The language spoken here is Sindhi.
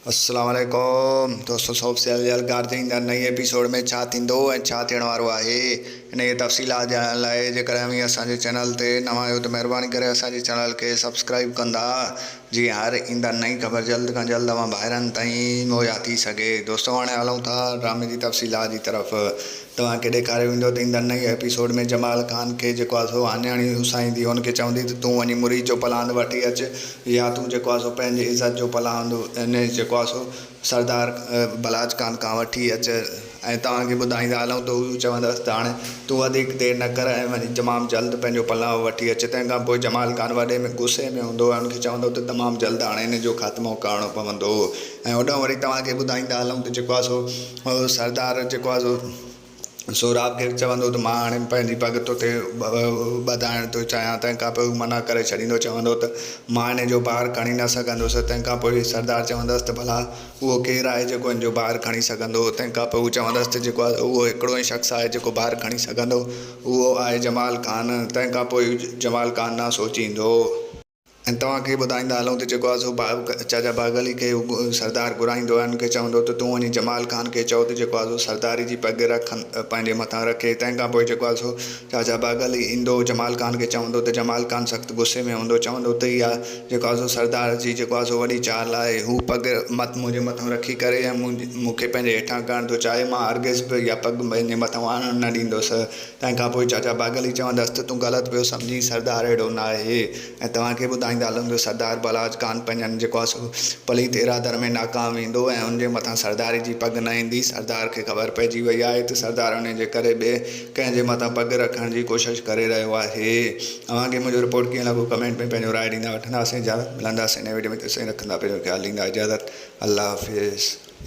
السلام عليڪم دوستو سوپ سيل يلغار جي ايندڙ نئين ايپيسوڊ ۾ ڇا ٿيندو ۽ ڇا ٿيڻ وارو آهي ان جي تفصيلات ڄاڻڻ لاء جيڪڏهن اوهين اسان جي چينل تي نوان آهيو ته مهرباني ڪري اسان جي چينل کي سبسڪرائيب ڪندا جيئن هر ايندڙ نئين خبر جلد کان جلد اوهان ڀائرن تائين مهيا ٿي سگهي دوستو هاڻي هلون ٿا ڊرامي جي تفصيلات جي طرف توهان کي ڏيکاريو ويندو ته ايندڙ نئين ايپيسوڊ ۾ جمال خان کي جيڪو آهي سو هاڃياڻي هوسائيندي هن کي چوندي ته تون وڃي مريد جو پلاند وٺي اچ يا تون جيڪو آهي سو پنهنجي عزت جو پلاند ان جيڪو آهي سو سردار بلاچ خان کان وٺي اچ ۽ توهان کي ٻڌائيندا هلون ته هو چوندس ته هاڻي تون وڌيڪ دير نه ڪر ۽ وڃي تمام جلد پنهنجو پلاند وٺي اچ تنهن کان پوء جمال خان وڏي ۾ غصي ۾ هوندو ۽ ان کي چوندو ته تمام جلد هاڻي ان جو خاتمو ڪرڻو پوندو ۽ هوڏانهن وري توهان کي ٻڌائيندا هلون ته جيڪو آهي سو سردار جيڪو آهي سو سهراب کي چوندو ته مان هاڻي پنهنجي پڳ تو تي ٻڌائڻ ٿو چاهيان تنهن کان پوء هو منع ڪري ڇڏيندو چوندو ته مان هن جو بار کڻي نه سگهندس تنهن کان پوء سردار چوندس ته ڀلا اهو ڪير آهي جيڪو هن جو بار کڻي سگهندو تنهن کان پوء هو چوندس ته جيڪو آهي اهو هڪڙو ئي شخص آهي جيڪو بار کڻي سگهندو اهو آهي جمال خان تنهن کان پوء جمال خان نه سوچيندو. ۽ توهان کي ٻڌائيندا هلون ته جيڪو آهي سو چاچا باغ علي کي سردار گهرائيندو ۽ ان کي چوندو ته تون وڃي جمال خان کي چئو ته جيڪو آهي سو سرداري جي پڳ پنهنجي مٿان رکي تنهن کان پوء جيڪو آهي سو چاچا باغ علي ايندو جمال خان کي چوندو ته جمال خان سخت غصي ۾ هوندو چوندو ته اها جيڪو آهي سو سردار جي جيڪو آهي سو وڏي چال آهي هو پڳ منهنجي مٿان رکي ڪري ۽ مون کي پنهنجي هيٺان ڪرڻ ٿو چاهي مان هرگز به اها پڳ پنهنجي مٿان آڻڻ نه ڏيندس تنهن کان پوء چاچا باغ علي چوندس ته تون غلط پيو سمجهين سردار اهڙو نه آهي ۽ توهان کي ٻڌائيندا هلون ته سردار بلاچ خان پنهنجن جيڪو آهي سو پليت ارادن ۾ ناڪام ويندو ۽ ان جي مٿان سرداري جي پڳ نه ايندي. سردار کي خبر پئجي وئي آهي ته سردار انهي جي ڪري ٻئي ڪنهن جي مٿان پڳ رکڻ جي ڪوشش ڪري رهيو آهي. اوهان کي منهنجو رپورٽ ڪيئن لڳو ڪمينٽ ۾ پنهنجو راء ڏيندا وٺنداسين اجازت ملنداسين نئين وڊيو ۾ تيسين رکندا پنهنجو خيال ڏيندا اجازت الله حافظ.